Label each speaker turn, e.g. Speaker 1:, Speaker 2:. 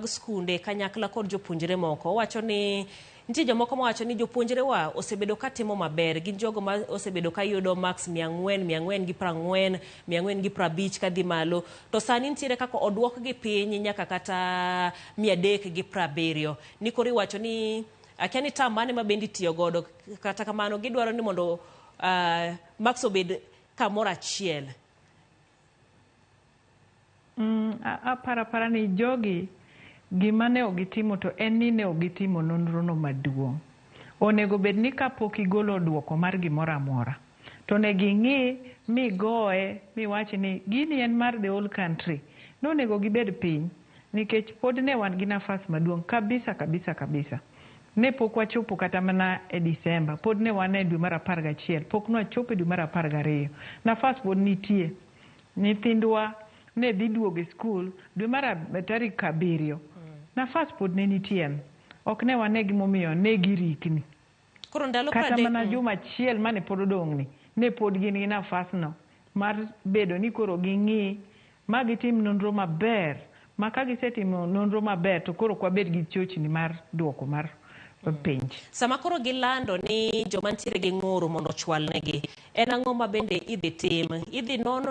Speaker 1: skunde kanyakla kod jopuonjre moko. Owacho ni nitie jomoko mawacho ni jopuonjre wa osebedo ka timo maber, gin jogo ma osebedo ka yudo marks 400, 440, 450 kadhi malo, to sani nitiere kaka oduokgi piny nyaka kata 370. Ni koro iwacho ni akia ni term mane ma bende itiyo godo, kata kamano gidwaro ni mondo marks obed kamoro achiel.
Speaker 2: Aparo apara ni jogi gima ne ok gitimo to en ni ne ok gitimo nonro no maduong'. Onego bed ni kapok igolo duoko mar gimoro amora, to onego ing'i migoye miwach ni gini en mar the whole country. Nonego gibed piny nikech pod ne wan gi nafas maduong' kabisa kabisa kabisa. Ne pok wachopo kata mana e Disemba, pod ne wan e dwe mar 11, pok nwachopo e dwe mar 12. Nafas pod nitie. Nyithindwa ne dhi duogo e skul dwe mar tarik 7. Nafas pod ne nitie. Ok ne wane gimomiyo ne girikni.
Speaker 1: Koro ndalo
Speaker 2: Kata
Speaker 1: 30
Speaker 2: mana juma achiel mane pod odong' ni, ne pod gin gi nafas no mar bedo ni koro ging'i ma gitim nonro maber ma ka gisetimo nonro maber to koro ok wabed gi chochni mar duoko mar penj.
Speaker 1: Sama koro gilando ni joma nitiere gi ng'ur mondo ochwalnegi, en ang'o ma bende idhi tim? Idhi nono